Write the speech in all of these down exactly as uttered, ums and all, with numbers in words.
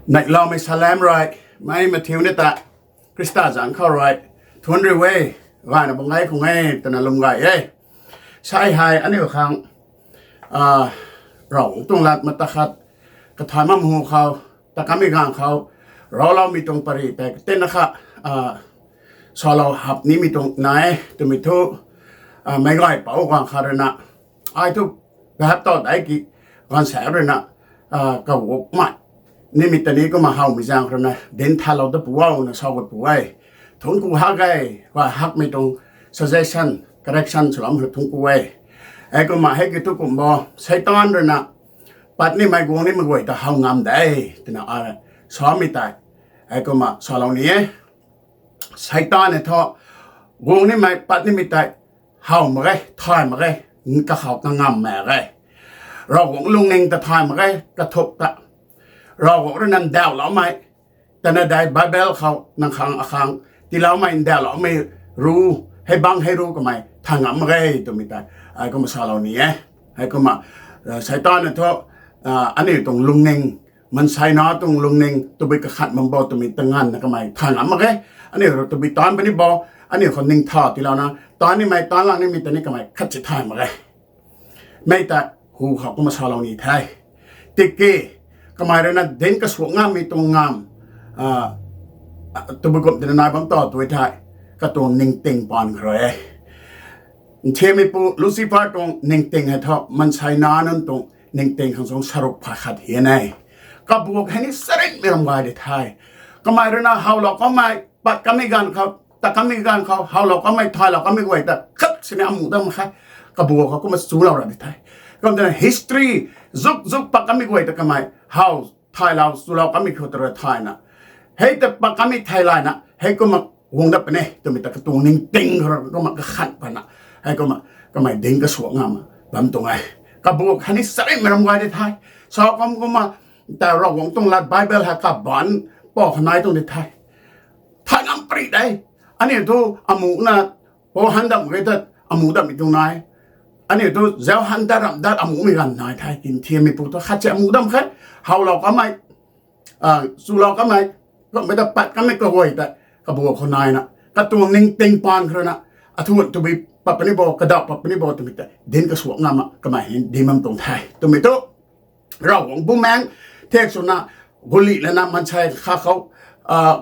Neihloumei salam rui, mei mathiu ni ta, Khrista zanc khou rui, thuanc riu e, gayna bam gay khang e twna lwm gay e. Sai hei aniu khang, Ravguangc tuang lat mata khat, kathay mamhu khou, ta kamei ganv khou, rouloumei tuang pary tei katinna kha, salou hap nimei tuang nai e twmei thu, meic gay pouc guang khat rui na, ai thu, gahap tau dei ki, gaanvsaekc rui na, kagukmei nimei ta ni kumna howmei zaeng rui na dinc thalou dat pu o na sa gut pu e. Thuanc ku hak e, gay hakmei tuang suggestion, correction swloumei khou thuanc ku e. Heikumna hei ki thu kum bo, Seitaan rui na, pat nimei guang nimei guay ta how ngam de, twna ai samei tei, heikumna salou ni e. Seitaan e thu, guang nimei, pat nimei tei, how mak ge, thay mak ge, kakhou kangammei e. Ravguangc lungning ta thay mak ge, kathuk ta. Ravguangc rui na ndauhloumei, tana dei Bible khou nang khang akhang tiiloumei ndauhloumei ru, hei bang hei ru kamei thay ngam mak ge twmei tei, heikumna salou ni e. Heikumna, Seitaan e thu, aniu tuang lungning, maansei na tuang lungning tabui kakhat bam bo twmei ta nganvna kamei thay ngam mak ge. Aniu rui tabui taanc puni bo, aniu khou ningtha tiilouna, taanc nimei, taanc lang nimei ta ni kamei khat si thay mak ge. Mei ta hu khou kumna salou ni the. Tiki, kamei rui na dinc kasuak ngammei tuang ngam, tabui kum tina nai bam ta tui the, katuang ningting paan khou rui e. Nthiammeipu Lucifer tuang ningting hei thu, maansei na nunc tuang ningting khang suang saruk phay khat hian e. Kabuak hei ni charynmei ram gay di the. Kamei rui na howlou kamei, pat kamei ganv khou, ta kamei ganv khou, howlou kamei, thaylou kamei guay ta khat sini amuh dam khe. Kabuak khou kumna chulou ra di the. Kum twna history, zuk zuk pat kamei guay ta kamei how, thaylou, chulou kamei khou ta rui thayna, hei ta pat kamei thaylayna, heikumna guang dat puni twmei ta katuang ningting khou rui kumna kakhan patna, heikumna kamei dinc kasuak ngam bam tuang e. Kabuak hei ni charynmei ram gay di the. Sa kum kumna, ta Ravguangc tuang lat Bible hei kabaanc pou khou nai tuang di the. Thay ngam pary de. Aniu thu amuhna, pou han dam ge ta, amuh dammei tuang nai. Aniu thu zauc han dat ramh dat amuhmei ganv nai the, nthiammeipu thu khat si amuh dam khe. Howlou kamei, chulou kamei, kummei ta pat kamei kaguay ta, kabuak khou naina, katuang ningting paan khou rui na, athuan tabui pat puni bo, kadauh pat puni bo twmei ta dinc kasuak ngam a kamei hei di bam tuang the twmei thu, Ravguangc Bumaengh thek swna, gulih lana maansei kha khou,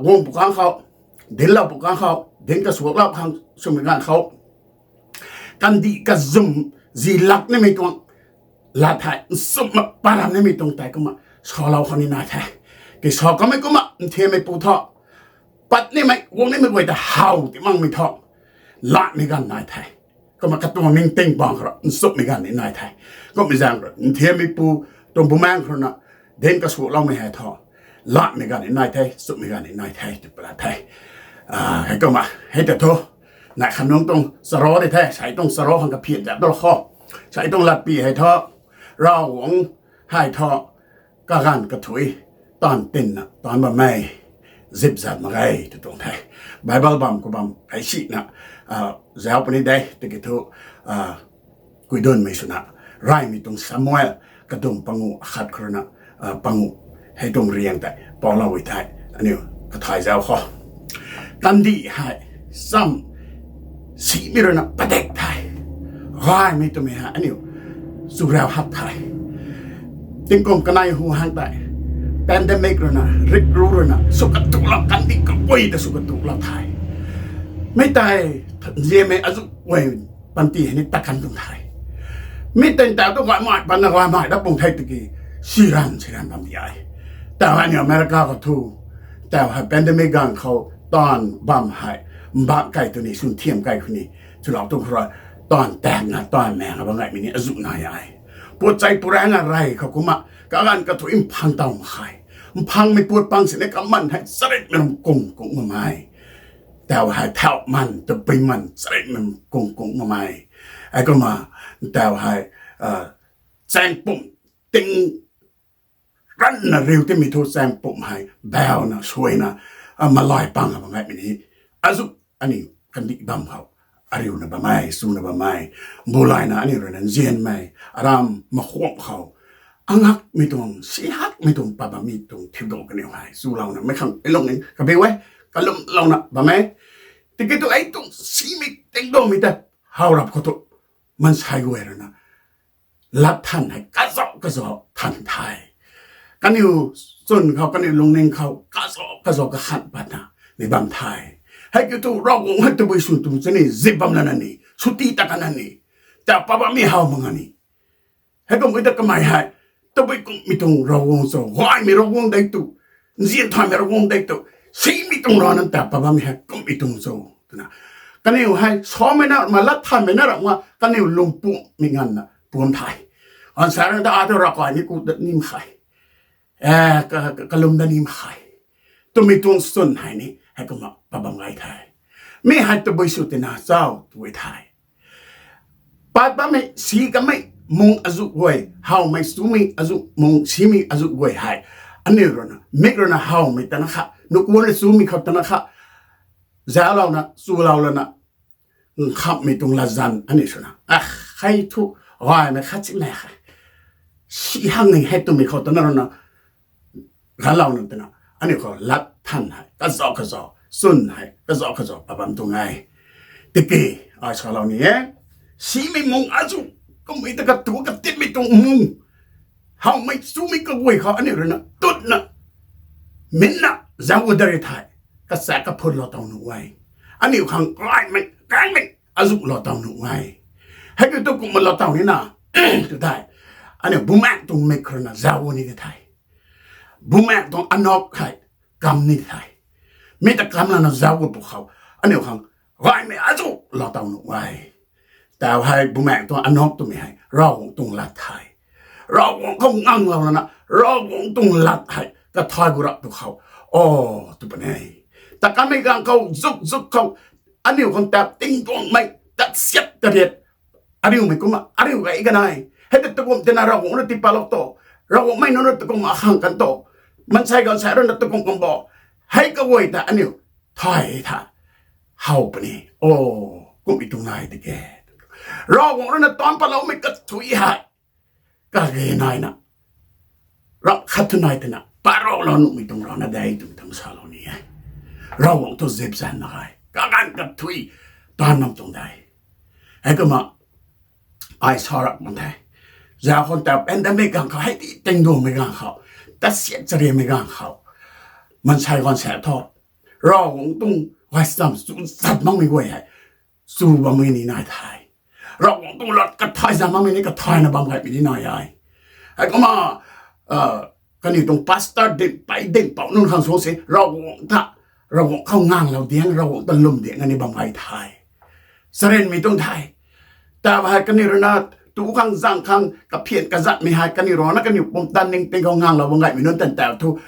guang pu kang khou, dinclou pu kang khou, dinc kasuaklou khang swmei ganv khou, kandih kazum zi lak nimei tuang lat hei, nchumhna param nimei tuang tei kumna salou khou ni nai the. Tiki sa kamei kumna nthiammeipu thu, pat nimei, guang nimei guay ta how ti makmei thu, latmei ganv nai the. Kumna katuang ningting bang khou rui nchumhmei ganv ni nai the. Kummei zaeng rui nthiammeipu tuang Bumaengh khou rui na dinc kasuakloumei hei thu, latmei ganv ni nai the, nchumhmei ganv ni nai the tw pala the. Heikumna hei ta thu, neih khat nungc tuang charuk di the, sei tuang charuk khang kaphian zat dou kho. Sei tuang latpy hei thu, Ravguangc hei thu, kaganv kathuic, taanv tinna taanc bam e, zip zat mak ge tw tuang the. Bible bam khou bam hei sina, zauc puni de, tiki thu, kuidunmei swna, reymei tuang Samuel, kadum panguh akhat khou rui na, panguh, hei tuang riang tei paulou e thei, aniu kathay zauc kho. Kandih hei, cham, simei rui na padik the. Gaymei twmei hei aniu chu rau hak the. Tingkum kanei hu hang tei, pandemic rui na, rik ru rui na, sw katuklou, kandih kapui ta sw katuklou the. Mi tei, nzianmei azuh guay panty hei ni tat kan tuang the. Mi tei tei tu gaymei, panna gaymei dat pung the tiki, siran, siran bam di e. Tau hei ni America khou thu, tau hei pandemic ganv khou taanv bam hei, mbak kai tu ni, swn thiam kai khou ni, chulou tu khou rui, taanv taekna, taanv maengna bam gaymei ni azuh nai e. Puat chei puraengna rey khou kumna, kaganv kathuic mphang taw mak khe. Mphangmei puat pang sini kaman hei charynmei ram kung kung bam e. Tau hei thau man, tabui man, charynmei ram kung kung bam e. Heikumna, tau hei, chaeng pumc ting ranna riu timei thu chaeng pumc hei, bauna, suaina, malay pang bam gaymei ni, azuh aniu kandih bam khou, ariuna bam e, chuna bam e, bulayna aniu rui na nzianmei, aram makhuam khou, angakmei tuang, si hakmei tuang pat bammei tuang thiu tuang kaniw hei chulouna meic khang lungning kabiu e, kalumlouna bam e. Tiki tu ei tuang simei tingduangmei ta how rap khou tu, maansei guay rui na lat than hei kazauh kazauh than the. Kaniw chwn khou, kaniw lungning khou kazauh kazauh kahan patna ni bam the. Hei kiu thu Ravguangc hei tabui sw tuang chani zip bam lana ni, swti ta kana ni, ta pat bammei how mak nga ni. Heikumhmei ta kamei hei tabui kumhmei tuang Ravguangc cho, gaymei Ravguangc de tu, nzian thaymei Ravguangc de tu, simei tuang rana ta pat bammei hei kumhmei tuang cho twna, kaniw hei samei na ma lat thanmei na ramh nga kaniw lungpuammei nganvna puam the. Ansa rana ta a tu ravkai ni ku dat ni mak khe, kalum dat ni mak khe twmei tuang chwn hei ni heikumna pat bam gay the. Mi hei tabui sw tina cho tw e the. Pat bammei, si kamei, mung azuh guay, howmei chumei azuh, mung simei azuh guay hei aniu rui na mik rui na howmei tana kha, nukuan rui chumei khou tana kha, zauclouna chulou lana nkhamhmei tuang latzan aniu swna, a, hei thu gaymei khat simei khe, si hak ni hei twmei khou tana rui na galouna twna aniu khou lat than hei kazauh kazauh, chwn hei kazauh kazauh pat bam tuang e. Tiki ai salou ni e, simei mung azuh, kumhmei ta katu katitmei tuang mung, howmei chumei kaguay khou aniu rui na tutna, minna zauc gu dari the, kacha kaphut lou taw nuh e. Aniu khang gaymei, gaymei azuh lou taw nuh e. Hei kiu tu kumhmei lou taw nina tu the, aniu bumaengh tuang mik rui na zauc gu ni di the. Bumaengh tuang anok hei kam ni the. Mi ta kam lana zauc gu pwkhou, aniu khang gaymei azuh lou taw nuh e. Tau hei bumaengh tuang anok twmei hei Ravguangc tuang lat the. Ravguangc khou nganglou lana Ravguangc tuang lat hei kathay gu rap tu khou, o, tw puni. Ta kamei ganv khou zuk zuk khou aniu khang ta tingduangmei tatsiat tariat, ariumei kumna ariu gay kanei, hei ta takum tina Ravguangc rui tipatlou to, Ravguangc mei nunc rui takum akhang kan to, maansei gaanvsaekc rui na takum kum bo, hei kaguay ta aniu thay tha how puni. O, kumhmei tuang nai tiki Ravguangc rui na taanc patloumei kathuic hei kage naina, ramh khat thu nai tina parou lou nuhmei tuang rana de twmei tuang salou ni e. Ravguangc thu zip zan na gay kaganv kathuic taanv nam tuang de. Heikumna ai sa rap mak the, zauc khou ta pandemic ganv khou, hei ti tingduangmei ganv khou, tatsiat chariammei ganv khou, maansei gaanvsaekc thu Ravguangc tuang gaychamv chu zat makmei guay hei chu bammei ni nai the. Ravguangc tuang lat kathay zat makmei ni kathayna bam gaymei ni nai e. Heikumna kaniw tuang pastor dinhpey dinhpouc nunc khang suang si Ravguangc ta, Ravguangc khou nganglou diang, Ravguangc ta lwm diang ani bam gay the. Charynmei tuang the. Tau hei kaniw rui na tu khang zang khang kaphian kazatmei hei kaniw rui na kaniw pumtan ningting khou nganglou bam gaymei nunc tan tau thu,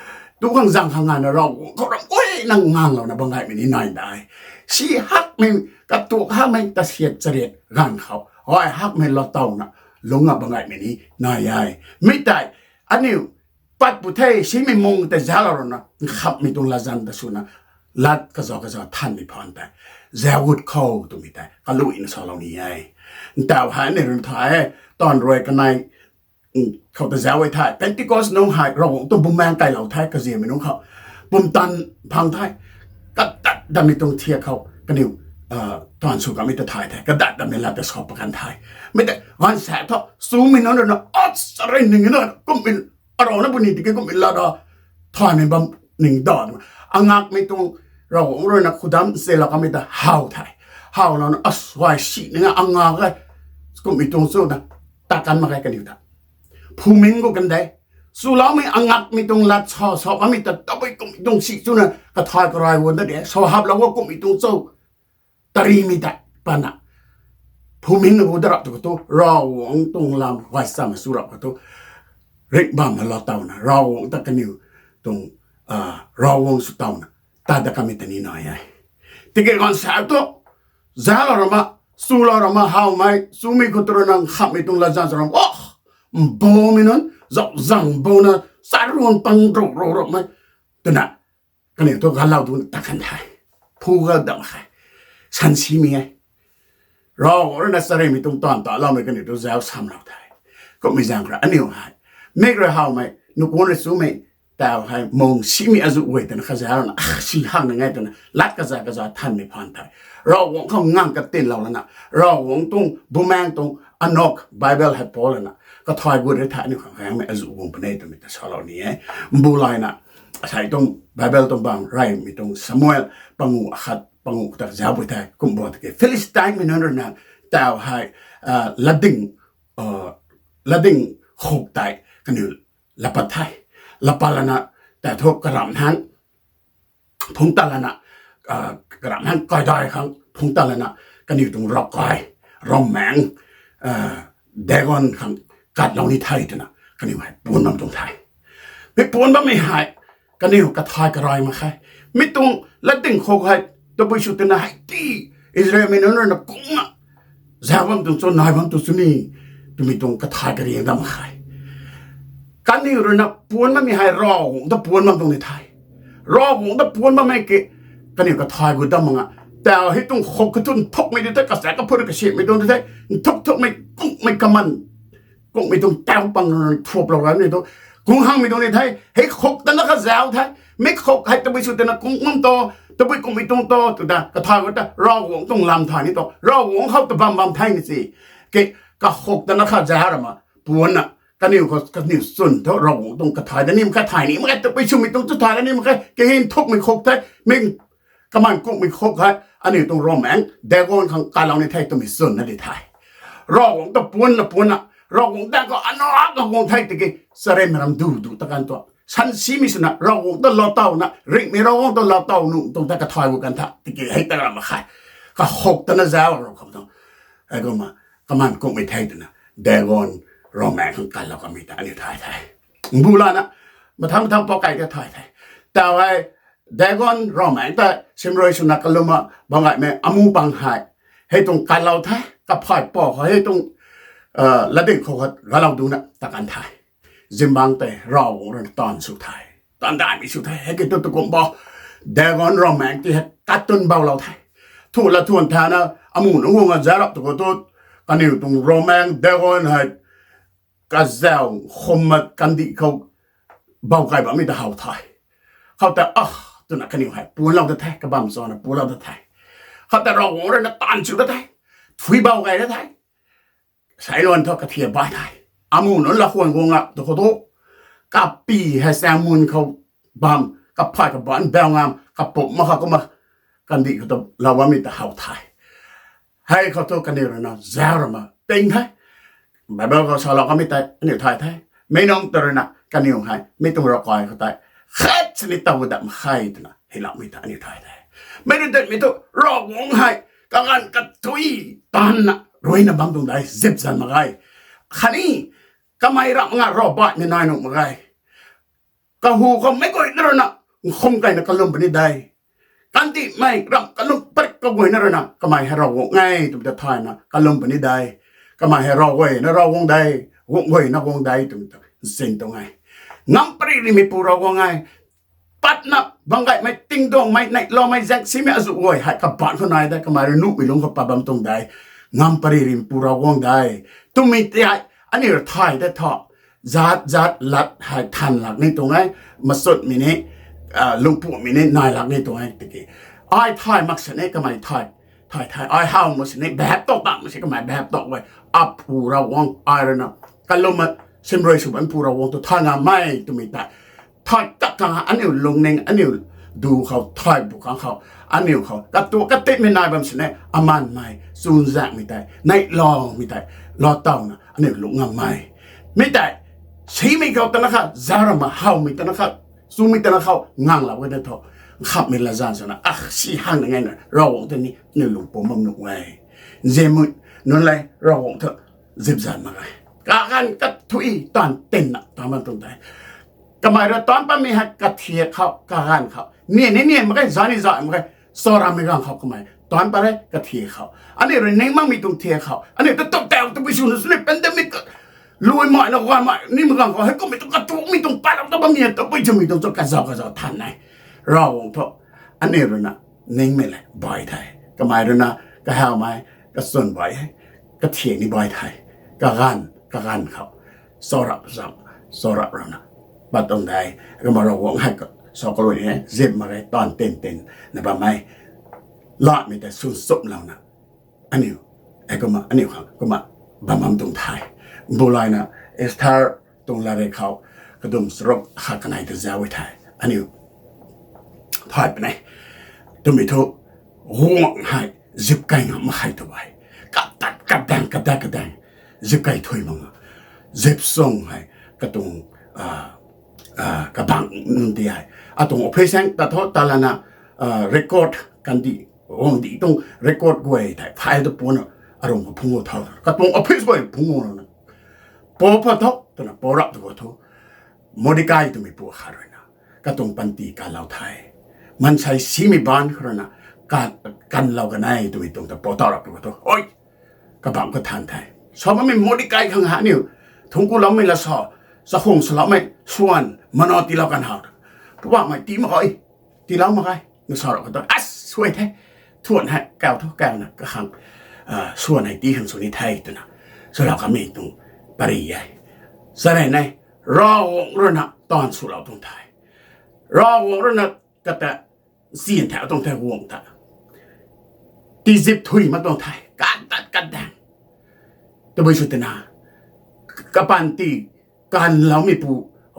tu khang zang khang nganvna Ravguangc khou ramh guayna nganglouna bam gaymei ni nai de. Si hakmei, katuak hakmei, kasiat chariat ganv khou gay hakmei lou tawna lungc nga bam gaymei ni nai e. Mi tei aniu pat pu the, simei mung tei zauclou rana nkhamhmei tuang latzan ta swna lat kazauh kazauh thanmei phaan tei zauc gut khou twmei tei kaluina salou ni e. Ntau hei aniu rui thay e, taanv rui kanei khou ta zauc e the, Pentecost nungc hei Ravguangc tuang bumaengh kailou the, kaziamei nungc khou pumtan phang the, kadat datmei tuang thiak khou kaniw taanv sw kamei ta thay the, kadat datmei lat ta sa pa kan the. Mi tei gaanvsaekc thu chumei nunc rui na, a, charyn ning na kumhmei, arana puni tiki kumhmei lat ra thaymei bam ning da, angakmei tuang Ravguangc rui na khudam selou kamei ta how the. Howlouna, a, suai si ning a angak e, kumhmei tuang chuna ta kan mak ge kaniw ta. Phuming gu kan de. Chuloumei angakmei tuang lat sa sa kamei ta tabui kumhmei tuang si chuna kathay karai guan da de, sa haplou ga kumhmei tuang cho tarimei ta pana phuming na gu da rap tu khou tu, Ravguangc tuang lam gaychamv sw rap khou tu, ringh bamna lou tawna Ravguangc ta kaniw tuang Ravguangc sw tawna tat dat kamei ta ni nai e. Tiki gaanvsaekc thu zauclou rana, chulou rana, howmei chumei khou tu rui na nkhamhmei tuang latzan sw rana, o, mboumei nunc zauc zang mbouna, charuan pang rou rou rapmei twna kaniw thu galou tuna ta kan the. Phu ga dam khe, sansimei e. Ravguangc rui na charynmei tuang taanv taloumei kaniw tu zauc samlou the. Kumhmei zaeng khou rui aniu hei mik rui hawmei, nukunc rui chumei, tau hei mung simei azuh guay twna kazauc lana, ah, si hang na ngai twna lat kaza kaza thanmei phaan the. Ravguangc khou ngang katinlou lana, Ravguangc tuang bumaengc tuang anok Bible hei pau lana, kathai gut rui the, aniu khang khaengmei azuh guang puni twmei ta salou ni e. Mbu layna, asei tuang Bible tuang bam reymei tuang Samuel pangu akhat pangu ta zauc pui the, kum bo tiki Philistinemei nunc rui na, tau hei, latding, latding khuk tei kaniw lapat the. Lapat lana, tei thu karamh hang phungc tat lana, karamh hang kaidai khang phungc tat lana, kaniw tuang ravkai, ravmaengc, Dagon khang katlou ni the twna kaniw hei puanc bam tuang the. Mi puanc bammei hei kaniw kathai karai mak khe. Mi tuang latding khuk hei tabui sw twna hei ti Israelmei nunc rui na kungna zauc bam tuang cho, nai bam tuang cho ni twmei tuang kathai kariang dam mak khe. Kaniw rui na puanc bammei hei Ravguangc ta puanc bam tuang ni the. Ravguangc ta puanc bammei ki kaniw kathai gut dam mak nga. Tau hei tuang khuk kathu nthukmei di the, kasaek kaphut kasimei tuang di the, nthuk thukmei, kungmei kaman, kungmei tuang tau pang thuaplou ramei tu, kung hangmei tuang ni the. Hei khuk tana kazauc the. Mi khuk hei tabui sw twna kung bam to, tabui kungmei tuang to twna kathai gut ta Ravguangc tuang lam thay ni tu, Ravguangc khou ta bam bam the ni si. Ki, kakhuk tana kazauc rama puanc na, kaniw khou kaniw chwn thu Ravguangc tuang kathai da ni mak khe, thay ni mak khe, tabui swmei tuang chu thay da ni mak khe, kahin thukmei khuk the, mi kaman kungmei khuk hei aniu tuang ravmaengc Dagon khang katlou ni the twmei chwn na di the. Ravguangc ta puanc na puanc na, Ravguangc ta khou anak kaguang the tiki, charynmei ram du du ta kan tu, sansimei swna Ravguangc ta lou tawna, ringhmei Ravguangc ta lou taw nuh tuang ta kathai gut kan tha tiki hei ta ram mak khe. Kakhuk tana zauc rou khou tuang, heikumna kaman kungmei the twna Dagon ravmaengc khang katlou kamei ta aniu thay the. Mbu lana, mathang mathang pou kai ta thay the. Tau hei Dagon ravmaengc ta simrui swna kalumna bam gaymei amu pang hei, hei tuang katlou the, kaphay pou khou hei tuang latding khou khat ganclou dungcna ta kan the. Zingbangc tei Ravguangc rui na taanv sw the. Taanv daihmei sw the. Hei ki tu tu kum bo, Dagon ravmaengc ti hei katun boulou the. Thu la thuan thana, amu nunc guang a zauc rap tu khou tu, kaniw tuang ravmaengc Dagon hei kazauh khum mat kandih khou bou kai bammei ta how the. Khoutei, ah, twna kaniw hei puanclou ta the, kabam chana puanclou ta the. Khoutei Ravguangc rui na taanv sw ta the. Thui bou kai ta the. Sailuan thu kathia bai the. Amu nunc lakhwan guang a tu khou tu, kapy hei saengmun khou bam, kaphay kabanc bau ngam, kapumc mak kha kumna, kandih khou tu lou bammei ta how the. Hei khou tu kaniw rui na zauc rama ping the. Bible khou salou kamei tei aniu thay the. Mi nunc ta rui na kaniw hei mi tuang ravkai khou tei khat sini taw dat mak khe twna heiloumei ta aniu thay the. Mi rui datmei thu Ravguangc hei kaganv kathui taanvna ruina bam tuang de, zipzan mak ge. Khatni kamei ramh nga ravbaihmei nai nuh mak ge. Kahu khou meic guayna rui na nkhum kayna kalum puni de. Kandihmei ramh kalum parik kaguayna rui na kamei hei Ravguangc e twmei ta thayna kalum puni de. Kamei hei Ravguay na Ravguangc de, guang guay na guang de twmei ta nsin tuang e. Ngam pary rimeipu Ravguangc e. Patna bam gaymei, tingduangmei, neihloumei, zaengsimei azuh guay hei kabaanc khou nai de, kamei rui nuhmei lungc khou pat bam tuang de. Ngam pary rimeipu Ravguangc de twmei tei aniu thay de thu, zat zat lat hei than lak ni tuang e, machutmei ni, lungpuammei ni nai lak ni tuang e tiki, ai thay mak sini kamei thay, thay thay, ai how mak sini, behap tok bam mak sini kamei behap tok e. Apu Ravguangc ai rui na kalum a simrui sw bammeipu Ravguangc tu thay ngammei twmei tei thay tak khang aniu lungning, aniu du khou thay bu khang khou, aniu khou katuak katipmei nai bam sini, amanmei chuzaenghmei tei, neihloumei tei, lou tawna aniu lungc ngammei. Mi tei simei khou tana kha, zauc rama howmei tana kha, chumei tana khou nganglou e na thu, nkhamhmei latzan swna, ah, si hang na ngai na Ravguangc tei ni aniu lungc pum bam nuh e. Nzianmei nunc le, Ravguangc thu zipzan mak e. Kaganv kathui taanv tinna taanv bam tuang de. Kamei rui taanv patmei hei kathiak khou, kaganv khou, nian ni nian mak ge, zan ni zan mak ge. Charammei ganv khou kamei taanv pat re kathiak khou. Aniu rui ning makmei tuang thiak khou, aniu ta tu tau tabui swna sini pandemic lui mai na guan mai nimei ganv khou, heikummei tuang katuakmei tuang patlou ta bam ni, tabui swmei tuang cho kazauh kazauh than e. Ravguangc thu aniu rui na ningmei le bai the. Kamei rui na kahawmei, kachwn bai e, kathiak ni bai the. Kaganv, kaganv khou, charap zam, Sorap rana pat tuang de. Kumna Ravguangc hei sa kalui e, zip mak ge, taanv tin tin na bam e. Latmei tei swn sumlouna aniu, e kumna aniu khang kumna bam bam tuang the. Bulayna Esther tuang latrik khou kadum charuk khat kanei ta zauc e the. Aniu thay puni. Twmei thu guangc hei zip kai ngam mak khe tw e. Katat kadaeng, katat kadaeng, zip kai thui mak e. Zip sung hei katuang kabang nunc ti hei atuang office hang ta thu ta lana record kandih, guangcdic tuang record guay tei file ta puna arum khou phungc thau, katuang office guay phungc lana, pou pat tho twna pou rap tu khou thu, Mordekai twmei pu khat rui na katuang panty kanlou the. Maansei simei baanc khou rui na kanlou kan e twmei tuang ta pou tau rap tu khou thu, oi, kabamv kathan the. Sa bammei Mordekai khang hei aniu thungc kuloumei la sa, chakhwang swloumei swan mana tiilou kan how. Poubauhmei, tii mak ge, tiilou mak ge, na sa rap khou thu, as, suai the. Thuan hei kau thu kauna kakhang swan hei tii khang sw ni the twna swlou kamei tuang pary e. Charynmei, Ravguangc rui na taanv swlou tuang the. Ravguangc rui na kata nzian thau tuang the guangc ta. Tizip thui mak tuang the, katat kadaeng. Tabui sw twna kapanty kanloumeipu,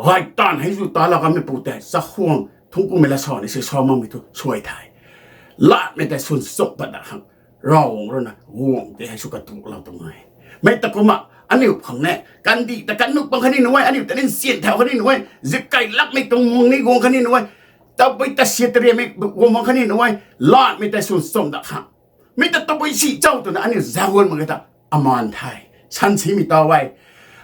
gay taanv hei zu talou kameipu tei chakhwang thungc kumei la sa ni si sa makmei thu suai the. Latmei tei swn suk pat da khang Ravguangc rui na guangc tei hei sw katuklou tuang e. Mei ta kumna aniu khang ne kandih ta kannuh pang khatni nu e, aniu ta ni nzian thau khatni nu e, zip kai lakmei tuang mung ni guang khatni nu e, tabui ta sia tariamei guang mak khatni nu e, latmei tei swn sum da khang mi ta tabui si chau twna aniu zauc guan mak ge ta amaan the. Sansimei taw e.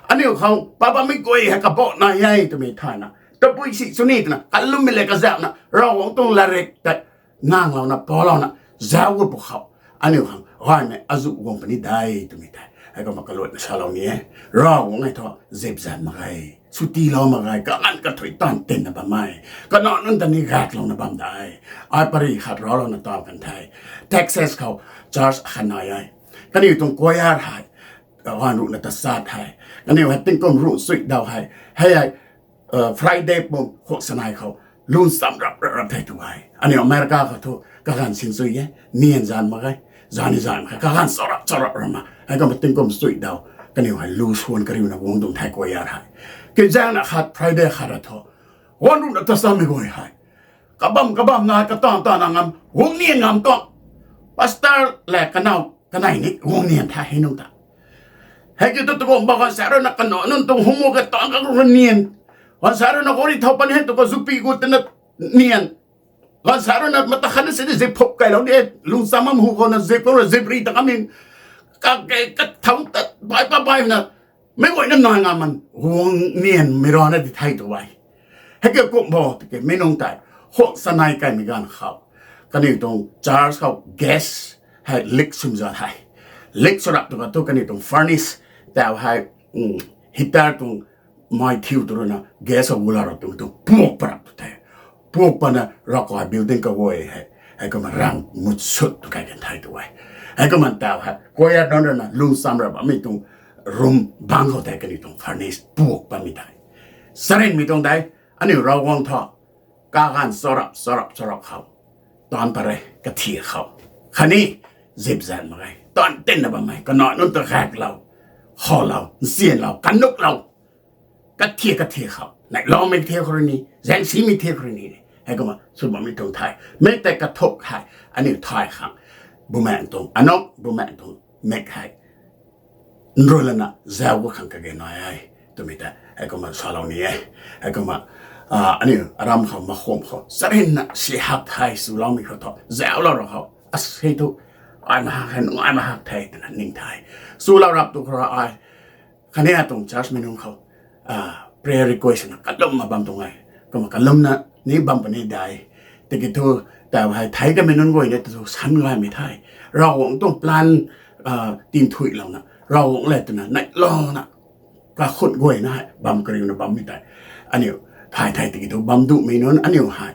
Aniu khang pat bammei guay hei kabah nai e twmei thayna, tabui si sw ni twna kalummei le kazauhna Ravguangc tuang latrik tei nanglouna poulouna zauc gu pwkhou, aniu khang gaymei azuh guang puni de twmei tei heikumna kaluaina salou ni e. Ravguangc hei thu zip zan mak ge, sw tiilou mak ge, kaganv kathuic taanv tinna bam e. Kanac nunc ta ni gaklouna bam de. Ai pary khat raulouna taw kan the. Texas khou church khat nai e. Kaniw tuang choir hei ganv ruhna ta sa the. Kaniw hei tingkum ruh chuy daw hei, hei hei Friday pum khuak sanei khou lun cham rap rap rap the tu e. Aniu America khou thu kaganv sin chuy e, nian zan mak ge, zan ni zan mak khe, kaganv charap charap rap ma. Heikumna tingkum chuy daw kaniw hei lu swan kariuna guang tuang the choir hei. Kizaengna khat Friday khat ra thu ganv ruhna ta samei guay hei kabam kabam na katan tana ngam guang nian ngam tuang. Pastor le kanow kanei ni guang nian the hei nunc ta. Hei kiu thu tukumh ba ganv sa rui na kanac nunc tuang hungmu katan kakhou nian. Ganv sa rui na gari thau pan hei tu ka zupi gu twna nian. Ganv sa rui na mata khatna sini zip phup kailou ni, lungcham am hu khou na zip khou ra zip ri ta kamei kake kathau ta bai pa bai na meic guayna nai ngam man guang nianmei rana di the tu e. Hei kiu kum bo tiki mi nunc tei khuak sanei kaimei ganv khou kaniw tuang church khou gas hei leak swmei zat hei, leak sw rap tu ka thu kaniw tuang furnace tau hei heater tuang mei thiu tu rui na gas a gula ra tu tu puak pa rap tu the. Puak pana ravkai building kaguay hei heikumna rang mut sut tu kai kan the tu e. Heikumna tau hei choir nunc rui na lungcham rap bammei tuang room bangc khou tei kaniw tuang furnace puak pamei tei charynmei tuang de. Aniu Ravguangc thu kaganv charap charap charap khou taanv pat re, kathiak khou khatni zip zan mak ge, taanv tinna bam e, kanac nunc ta gaklou, khaulou, nzianlou, kanuklou, kathiak kathiak khou neihloumei thiak khou rui ni, zaengsimei thiak khou rui ni, heikumna sw bammei tuang the. Mei tei kathuk hei aniu thay khang bumaengc tuang anuk, bumaengc tuang mik hei nrui lana zauc gu khang kage nai e twmei ta heikumna salou ni e. Heikumna aniu aram khou makhwam khou charynna si hak the swloumei khou thu zauclou ra khou, asei thu ai mahak hei nungai mahak the twna ning the. Swlou rap tu khou ra ai khatni atuang church mei nunc khou prayer request na kalumna bam tuang e. Kumna kalumna ni bam puni de. Tiki thu tau hei thei kamei nunc guay ni tu san gaymei the. Ravguangc tuang plan tinthuihlouna Ravguangc le twna neihlouna kakhun guayna hei bam kariuna bammei tei aniu thay the. Tiki thu bam duhmei nunc aniu hei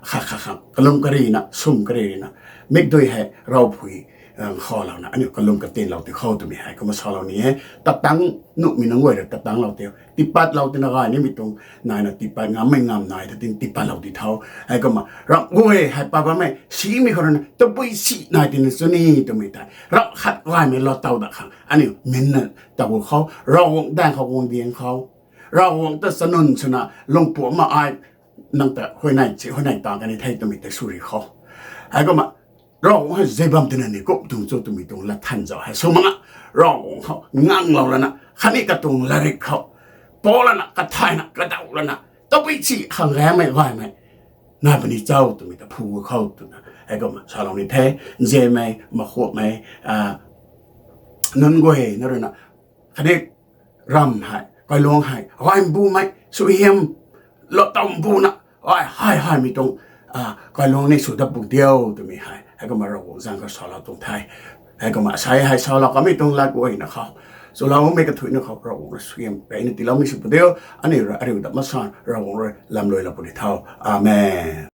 kha kha kha kalum karina sum karina mikdui hei ravphui khalouna aniu kalum katinlou ti khou twmei hei kumna salou ni e. Tatang nuhmei nunc guay rui tatang lou ti, tiipatlou tina gay nimei tuang naina tiipat ngammei ngam nai ta tin tiipatlou ti tho. Heikumna ramh guay hei pat bammei simei khou ruina tabui si nai tina chu ni twmei tei ramh khat gaymei lou taw dat khang aniu minna taw khou Ravguangc daeng khou guang diang khou Ravguangc ta chanun swna lungpuam ma ai nang ta huayney si huayney tang kani the twmei tei sw ri khou. Heikumna Ravguangc hei zei bam tina ni kum tuang cho twmei tuang lat than zauc hei sw mak a, Ravguangc khou nganglou lana khatni katuang latrik khou pau lana kathayna kadaw lana tabui si khang gaymei gaymei nai puni cho twmei ta phu khou twna heikumna salou ni the. Nzianmei makhuakmei nunc guay na ruina khatni ramh hei kailuang hei gaymei bumei suaihiam lou taw buna ai hei heimei tuang kailuang ni sw dat pu diu twmei hei heikumna Ravguangc zaeng khou salou tuang the. Heikumna asei hei salou kamei tuang lat guayna khou swloumei kathuicna khou Ravguangc rui suaihiam peyna tiiloumei sw pu diu. Aniu rui ariu dat masan Ravguangc rui lamluailou puni tho. Amen.